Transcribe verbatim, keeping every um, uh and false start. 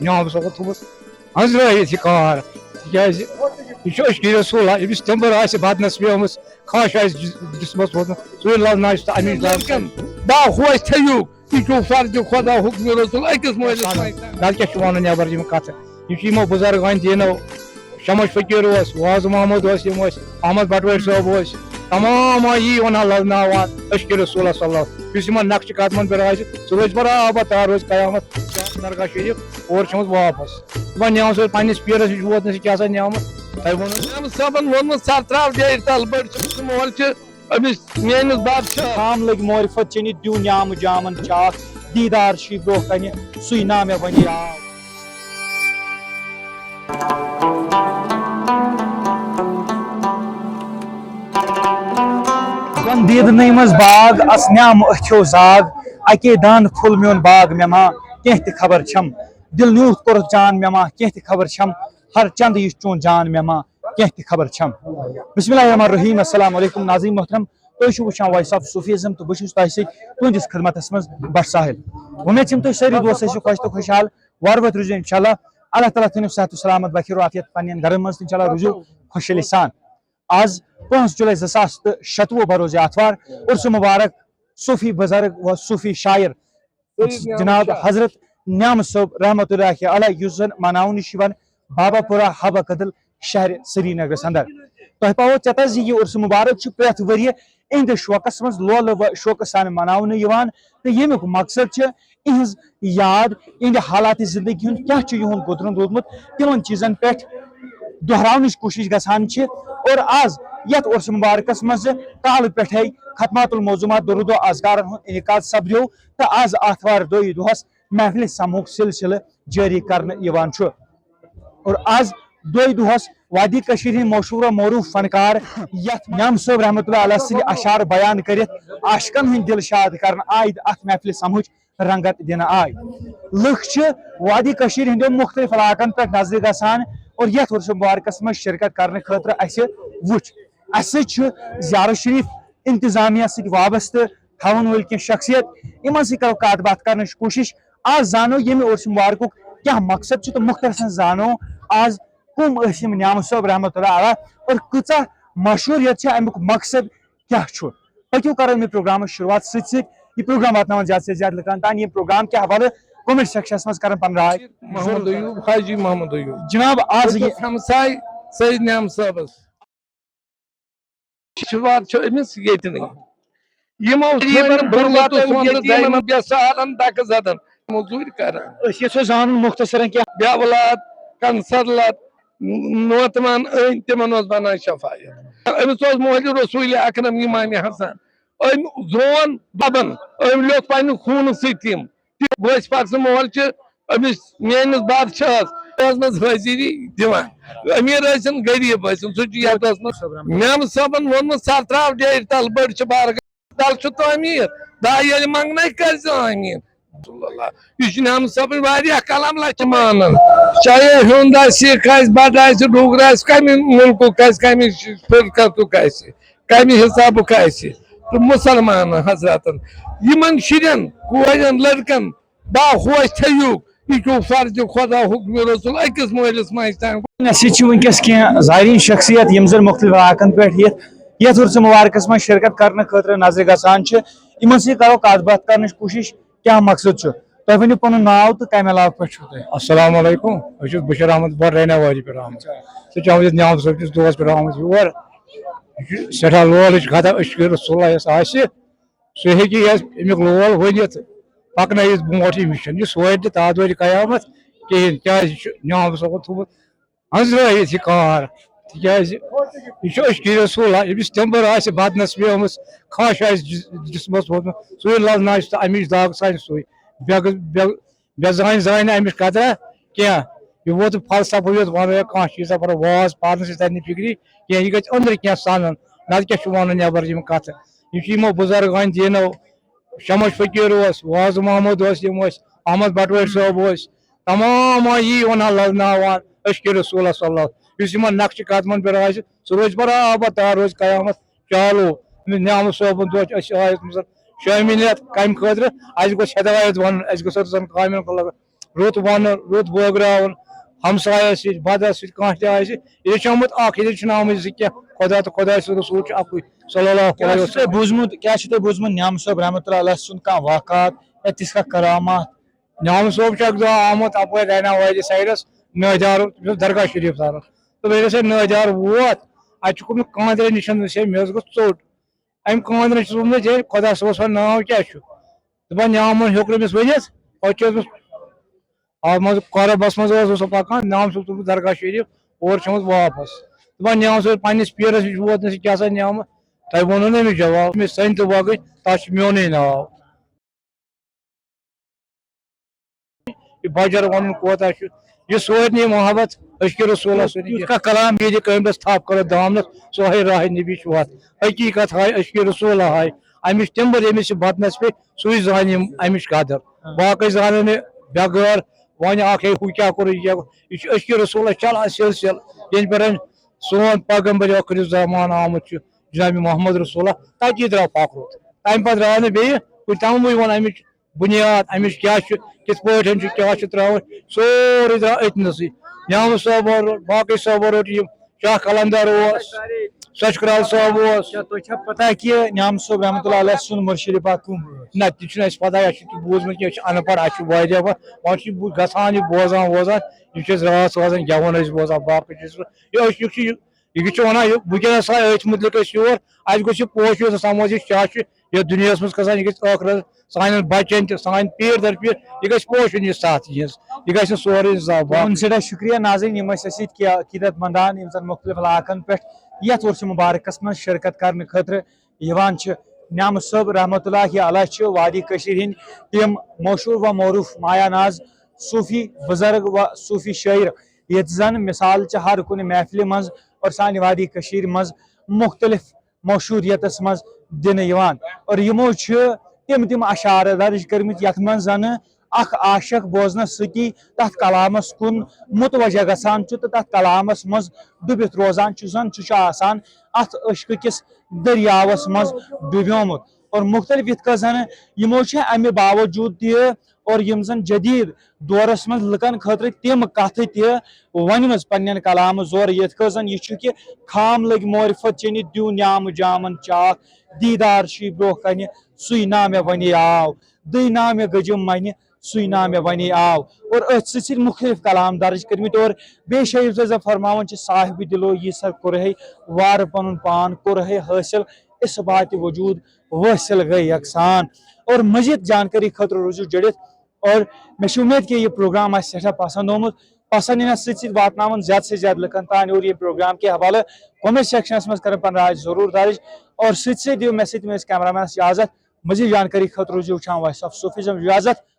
نیام صٲبَن تھوٚومُت أنٛزرٲوِتھ یہِ کار، تِکیٛازِ یہِ چھُ عشقِ رسول، ییٚمِس تِمبٕر آسہِ بدنَس پیومُت، خاش آسہِ جس-، جسمَس ووتمُت، سُے لَلناوِ سُہ تَمِچ دَگ۔ با ہوش تھٲیِو، یہِ چھُ فرضِ خدا حُکمِ رسول أکِس مٲلِس منٛز۔ نَتہٕ کیٛاہ چھُ وَنُن نٮ۪بر یِم کَتھٕ؟ یہِ چھُ یِمو بُزرگَن دیٖنو، شمس فقیٖر اوس، وازٕ محمد اوس، یِم ٲسۍ، احمد بٹوٲرۍ صٲب اوس، تمام آیہِ یی وَنان لَلناوان عشقِ رسول صلی اللہ۔ یُس یِمن نقشہِ قدمن پٮ۪ٹھ آسہِ، سُہ روزِ برابر تار روزِ قیامت درگاہ شریف۔ اورٕ چھِ آمٕژ واپس۔ دَپان، نیاو صٲب پننِس پیٖرس نِش ووت نہٕ، ژےٚ کیٛاہ سا نیامُت؟ تۄہہِ ووٚنوٕ؟ نیامہٕ صٲبن ووٚنمُت، سرتراو ڈیرِ تل بٔڑۍ چھِ سُہ مول چھِ أمِس میٲنِس بادشاہس۔ خام لٔگۍ معرفت چیٚنہِ، دیو نیامہٕ جامن چاکھ۔ دیٖدار چھُے برٛونٛہہ کنہِ، سُے نا مےٚ وۄنۍ یاد۔ غم دیٖدنٕے منٛز باغ، اَس نیامہٕ أتھیو زاگ۔ اَکے دانہٕ پھوٚل میون باغ مےٚ ما، کینٛہہ تہِ خبر چھَم۔ دِل نیوٗتھ کوٚرُتھ جان مےٚ ما، کینٛہہ تہِ خبر چھَم۔ ہر چند یُس چون جان مےٚ ما، کینٛہہ تہِ خبر چھَم۔ بسم اللہ الرحمن الرحیم، السلام علیکم ناظرین محترم، تُہۍ چھِو وٕچھان Voice of Sufism تہٕ بہٕ چھُس تۄہہِ سۭتۍ تُہٕنٛدِس خدمتس منٛز بٹ ساحل۔ وۄمید چھِم تُہۍ سٲری دوست ٲسِو خۄش تہٕ خۄشحال، وارٕ وٲتۍ روٗزِو انشاءاللہ۔ اللہ تعالیٰ تھٲینو صحت و سلامت بخیر و عافیت پننٮ۪ن گرن منٛز تہٕ انشاءاللہ روٗزِو خۄشحٲلی سان۔ آز پانٛژھ جُلے زٕ ساس تہٕ شَتوُہ بروز آتھوار، عرس مبارک صوفی بزرگ و صوفی شاعر سید نیامہٕ جناب شاہ۔ حضرت نیامہٕ صٲب رحمتہ اللہ علیہ، یُس زن مناونہٕ چھُ یِوان بابا پورہ حبہ کدل شہر سرینگرس اندر۔ تۄہہِ پاوو ژےٚ تہ زِ یہِ عرس مبارک چھُ پرٛٮ۪تھ ؤریہِ اِہنٛدِس شوقس منٛز لولہٕ و شوقہٕ سان مناونہٕ یِوان، تہٕ ییٚمیُک مقصد چھُ اِہنٛز یاد، اِہنٛدِ حالات زندگی ہُنٛد کیٛاہ چھُ یِہُنٛد گُزرُن روٗدمُت، تِمن چیٖزن پٮ۪ٹھ دۄہراونٕچ کوٗشِش گژھان چھِ۔ اور آز یتھ عرس مبارکس منٛز کالہٕ پٮ۪ٹھے ختمات الموضوعات درود و اذکارن ہُنٛد انعقاد سپدیو، تہٕ آز آتھوار دۄہہِ دۄہس محفلہِ سماہُک سلسلہٕ جٲری کرنہٕ یِوان چھُ۔ اور آز دۄہہِ دۄہس وادی کٔشیٖرِ ہٕنٛدۍ مشہوٗر و معروٗف فنکار یتھ نیامہٕ صٲب رحمتہ اللہ علیہ سٕنٛدِ اشعار بیان کٔرِتھ عاشقن ہٕنٛدۍ دِل شاد کرنہٕ آیہِ تہٕ اتھ محفلہِ سماہٕچ رنگت دِنہٕ آیہِ۔ لُکھ چھِ وادی کٔشیٖرِ ہٕنٛدیو مُختٔلِف علاقن پٮ۪ٹھ نظرِ گژھان اور یتھ عرس مبارکس منٛز شرکت کرنہٕ خٲطرٕ اسہِ وُچھ۔ اسہِ سۭتۍ چھِ زیارت شریف انتظامیہ سۭتۍ وابستہٕ تھاون وٲلۍ کینٛہہ شخصیت، یِمن سۭتۍ کرو کتھ باتھ کرنٕچ کوٗشش۔ آز زانو ییٚمہِ عرس مبارکُک کیٛاہ مقصد چھُ تہٕ مختصرن زانو آز کُم ٲسۍ یِم نیامہٕ صٲب رحمتہ اللہ علیہ اور کۭژاہ مشہوٗریت چھِ امیُک مقصد کیٛاہ چھُ۔ پٔکِو کرو ییٚمہِ پروگرامٕچ شروٗعات سۭتۍ سۭتۍ۔ یہِ پروگرام واتناوان زیادٕ سے زیادٕ لُکن تام۔ یِم پروگرام کیٛاہ حوالہٕ comment sectionس منٛز کرن پنُن راے۔ محمد ایوب، حاجی محمد ایوب۔ جناب، آز یہِ أکِس ہمساے سید نیامہٕ صٲبس۔ شروٗعات چھِ أمِس ییٚتنٕے۔ یِمو غریٖبن، ژھٲنۍ نہٕ غُربتن، غُربتس سۄن تہٕ یتیٖمن۔ دایمن بے سہارن دکہٕ زدن موٚزوٗرۍ کران۔ أسۍ یژھو زانُن مختصرن کیٛاہ۔ بے اولاد، کنسر لد، نوتمان أنۍ، تِمن اوس بنان شفایت۔ أمِس اوس مولہِ رسول اکرم امام حسن۔ أمۍ زون ببن، أمۍ لیوٚکھ پننہِ خوٗنہٕ سۭتۍ تِم۔ تہِ گوٚو اَسہِ پتہٕ سُہ مول چھُ أمِس میٲنِس بادشاہس منٛز حٲضِری دِوان۔ أمیٖر ٲسِن، غریٖب ٲسِن، سُہ چھُ یتھ منٛز۔ نیامہٕ صٲبن ووٚنمُت، سرتراو ڈیرِ تل، بٔڑۍ چھِ بارگاہ تل چھُ تعمیٖر۔ دا ییٚلہِ منٛگنے کٔرۍ زِ آمیٖن۔ رسول اللہ۔ یہِ چھُ نیامہٕ صٲبٕنۍ واریاہ کلام لچھِ مانان۔ چاہے ہیوٚنٛد آسہِ، سِکھ آسہِ، بٹ آسہِ، ڈوٗگر آسہِ، کمہِ مُلکُک آسہِ، کمہِ فرقتُک آسہِ، کمہِ حسابُک آسہِ، تہٕ مُسلمان حضراتن، یِمن شُرٮ۪ن، کورٮ۪ن، لڑکن، با ہوش تھٲیِو، یہِ چھُ فرض خدا، حکم رسول أکِس مٲلِس ماجہِ تام۔ اَسہِ سۭتۍ چھِ وٕنکیٚس کینٛہہ زایرین شخصیت، یِم زَن مُختٔلِف علاقن پٮ۪ٹھ یِتھ، یَتھ عرسہِ مُبارکَس منٛز شرکت کرنہٕ خٲطرٕ نظرِ گژھان چھِ۔ یِمن سۭتۍ کرو کَتھ باتھ کرنٕچ کوٗشِش، کیٛاہ مقصد چھُ؟ تۄہہِ ؤنِو پَنُن ناو تہٕ کَمہِ علاقہٕ پٮ۪ٹھ چھِو تُہۍ؟ السلام علیکم، بہٕ چھُس بشیر احمد بٹ ریناواری پٮ۪ٹھ آمُت۔ سُہ چھُ آمُت یَتھ نیامہٕ صٲبنِس دۄہَس پٮ۪ٹھ آمُت یور۔ یہِ چھُ سٮ۪ٹھاہ لولٕچ کَتھا، أسۍ چھِ رسول اللہ یَس آسہِ۔ سُہ ہیٚکہِ یہِ اَسہِ اَمیُک لول ؤنِتھ، پَکنٲوِتھ برونٛٹھ یہِ مِشن۔ یہِ سورِ تہِ تادورِ قیامت کِہیٖنۍ، کیٛازِ یہِ چھُ نیامہٕ صٲبَن تھوٚومُت أنٛزرٲوِتھ یہِ کار، تِکیٛازِ یہِ چھُ عشقِ رسول، ییٚمِس تِمبٕر آسہِ بدنَس پیٚومٕژ، خاش آسہِ جس-، جسمَس ووتمُت، سُے لَلناوِ سُہ تہٕ اَمِچ دَگ سانہِ سُے۔ بے-، بے-، بے زانہِ زانہِ اَمِچ قدرا کینٛہہ۔ یہِ ووت فلسفہٕ یوت وَنو یا کانٛہہ چیٖزا پَرو واز پَرنہٕ سۭتۍ تَرِ نہٕ فِکرِ کینٛہہ، یہِ گژھِ أنٛدرٕ کینٛہہ سَنُن، نَتہٕ کیٛاہ چھُ وَنُن نٮ۪بر یِم کَتھٕ؟ یِم چھِ یِمو بُزرگان دیٖنو شمس فقیٖر اوس، وازٕ محمد اوس، یِم ٲسۍ احمد بٹوٲرۍ صٲب اوس، تمام آیہِ یی وَنان لَلناوان عشقِ رسول صلی اللہ۔ یُس یِمن نقشہِ قدمن پٮ۪ٹھ آسہِ، سُہ روزِ برابر تار روزِ قیامت چالو۔ أمِس نیامہٕ صٲبُن دۄہ چھُ، أسۍ چھِ آیس منٛز شٲمِلیت کَمہِ خٲطرٕ؟ اَسہِ گوٚژھ ہدایت وَنُن، اَسہِ گوٚژھ رٕژن کامٮ۪ن کُن لگُن۔ رُت وَنُن، رُت بٲگراوُن، ہمسایَس سۭتۍ، بدَس سۭتۍ، کانٛہہ تہِ آسہِ، ییٚتہِ چھُ آمُت اَکھ، ییٚتہِ چھُنہٕ آمٕتۍ زٕ کینٛہہ، خۄدا تہٕ خۄداے سُنٛد رسوٗل چھُ اَکُے، صلی اللہ کیٛاہ علیہ چھُو تۄہہِ وسلم۔ بوٗزمُت، کیٛاہ چھُو تۄہہِ بوٗزمُت نیام صٲب رحمتہ اللہ علیہ سُنٛد کانٛہہ واقعات یا تِژھ کانٛہہ کرامات؟ نیام صٲب چھُ اَکہِ دۄہ آمُت اَپٲرۍ رینہ ویلی سایڈَس نٲدیار، تٔمِس اوس درگاہ شریٖف تَرُن۔ تہٕ وۄنۍ ییٚلہِ اَسہِ نٲدیار ووت، اَتہِ چھُ کوٚرمُت کانٛدرِ نِشَن، دوٚپُس ہے، مےٚ حظ گوٚو ژوٚٹ۔ أمۍ کانٛدرِ چھُس ووٚنمُت، ہے، خۄدا صٲبَس وَن ناو کیٛاہ چھُ؟ دَپان، نیامَن ہیوٚک نہٕ أمِس ؤنِتھ، پَتہٕ چھُ اوسمُت، اَتھ منٛز کۄربَس منٛز اوس سُہ پَکان، نیام صٲب تُلمُت درگاہ شریٖف، اورٕ چھُ آمُت واپَس۔ دَپان، نیام صٲب پنٛنِس پیٖرَس نِش ووت نہٕ سُہ، کیٛاہ سا نیامہٕ، تۄہہِ ووٚنوُ نہٕ أمِس جواب، أمِس سَنہِ تہٕ وَگٕج، تَتھ چھُ میونُے ناو۔ یہِ بجر ونُن کوتاہ چھُ، یہِ سورنٕے محبت عشقِ رسولس سۭتۍ۔ یُتھ کانٛہہ کلام ییٚلہِ قٲمتس تھپھ کرو دامنس، سُہ ہاے راہ نبی چھُ وتھ۔ حقیقت ہاے عشقِ رسول ہاے، امِچ تِمبر ییٚمِس یہِ بدنس پے، سُے زانہِ یِم امِچ قدر۔ باقٕے زانن نہٕ بغٲر وۄنۍ اکھ ہے ہُہ کیٛاہ کوٚر، یہِ کیٛاہ کوٚر۔ یہِ چھُ عشقِ رسولس چلان سلسلہٕ۔ ییٚلہِ پٮ۪ٹھ سون پیغمبر ٲخری زمان آمُت چھُ، جناب محمد رسول اللہ، تتی درٛاو فخرُت۔ تمہِ پتہٕ درٛاو نہٕ بیٚیہِ کُنہِ۔ تموٕے ووٚن امِچ بُنیاد، امِچ کیٛاہ چھُ، کِتھ پٲٹھۍ چھُ، کیٛاہ چھُ ترٛاوُن، سورُے درٛاو أتنَسٕے۔ نیامہٕ صٲبو روٚٹ، باقٕے صٲبو روٚٹ، یِم شاہ قلندر اوس، سۄچھ کرٛال صٲب اوس۔ کیٛاہ تۄہہِ چھا پتہ کہِ نیامہٕ صٲب رحمتہ اللہ علیہ سُنٛد مُرشِد پاک کٕم ٲسۍ؟ نہ، تہِ چھُنہٕ اَسہِ پتہ، اَسہِ چھُ تہِ بوٗزمُت کینٛہہ، أسۍ چھِ اَن پَڑھ، اَسہِ چھُ واریاہ وَ-، وۄنۍ چھُ یہِ بو-، گژھان، یہِ بوزان ووزان، یہِ چھِ أسۍ راتھ روزان گٮ۪وُن أسۍ بوزان، باقٕے چیٖز۔ یہِ أسۍ، یہِ چھُ یہِ یہِ چھُ وَنان، یہِ وٕنکیٚنَس آے أتھۍ مُتعلِق أسۍ یور، اَسہِ گوٚژھ یہِ پوشہِ یوت سَمجھ، یہِ کیٛاہ چھُ، یَتھ دُنیاہَس منٛز کھسان، یہِ گژھِ ٲخرَس سانٮ۪ن بَچَن تہِ، سانہِ پیٖر در پیٖر، یہِ گژھِ پوشُن یہِ سَتھ یِہِنٛز، یہِ گژھِ نہٕ سورُے زا-، تُہُنٛد سٮ۪ٹھاہ شُکریہ ناظریٖن، یِم ٲسۍ اَسہِ سۭتۍ کینٛہہ عقیٖدت مَندان، یِم زَن مُختٔلِف علاقَن پٮ۪ٹھ یَتھ عُرسہِ مُبارکَس منٛز شرکت کرنہٕ خٲطرٕ یِوان چھِ۔ نیامہٕ صٲب رحمتہ اللہ علیہ چھِ وادی کٔشیٖرِ ہِنٛدۍ تِم مشہوٗر و معروٗف مایا ناز صوٗفی بُزرگ و صوٗفی شٲعر، ییٚتہِ زَن مِثال چھِ ہر کُنہِ محفلہِ منٛز اور سانہِ وادی کٔشیٖرِ منٛز مُختٔلِف مشہوٗریتَس منٛز دِنہٕ یِوان۔ اور یِمو چھِ تِم تِم اشعار درٕج کٔرمٕتۍ، یَتھ منٛز زَنہٕ اکھ عاشق بوزنَس سۭتی تَتھ کلامَس کُن متوجہ گژھان چھُ تہٕ تَتھ کلامَس منٛز ڈُبِتھ روزان چھُ، زَن سُہ چھُ آسان اَتھ عشقہٕ کِس دٔریاوَس منٛز ڈُبیومُت۔ اور مُختٔلِف یِتھ کٔنۍ زَنہٕ یِمو چھِ اَمہِ باوجوٗد تہِ اور یِم زَن جدیٖد دورس منٛز لُکن خٲطرٕ تِم کتھٕ تہِ ؤنمٕژ پننٮ۪ن کلامہٕ زورٕ، یِتھ کٔنۍ زن یہِ چھُ کہِ خام لٔگۍ معرفت چیٚنہِ، دِیِو نیامہٕ جامن چاکھ، دیٖدار چھُے برونٛہہ کنہِ، سُے نا مےٚ ونے آو، دٕے نا مےٚ گٔجم منہِ، سُے نا مےٚ ونے آو۔ اور أتھۍ سۭتۍ سۭتۍ مُختٔلِف کلام درٕج کٔرمٕتۍ۔ اور بیٚیہِ چھِ یُس زن فرماوان چھِ، صاحبِ دِلو یی سا کوٚر ہے وارٕ پنُن پان، کوٚر ہے حٲصِل اثباتِ وجوٗد، وٲصِل گٔے یکسان۔ اور مزید جانکٲری خٲطرٕ روٗزِو جُڑِتھ۔ اور مےٚ چھِ اُمید کہِ یہِ پروگرام آسہِ سٮ۪ٹھاہ پسنٛد آمُت۔ پسنٛد یِنس سۭتۍ سۭتۍ واتناوُن زیادٕ سے زیادٕ لُکن تام اور یہِ پروگرام کہِ حوالہٕ comment sectionس منٛز کرن پنٕنۍ راے ضروٗر درٕج۔ اور سۭتۍ سۭتۍ دِیِو مےٚ سۭتۍ میٲنِس cameramanس اجازت۔ مزید جانکٲری خٲطرٕ روٗزِو وٕچھان Voice of Sufism۔ اجازت۔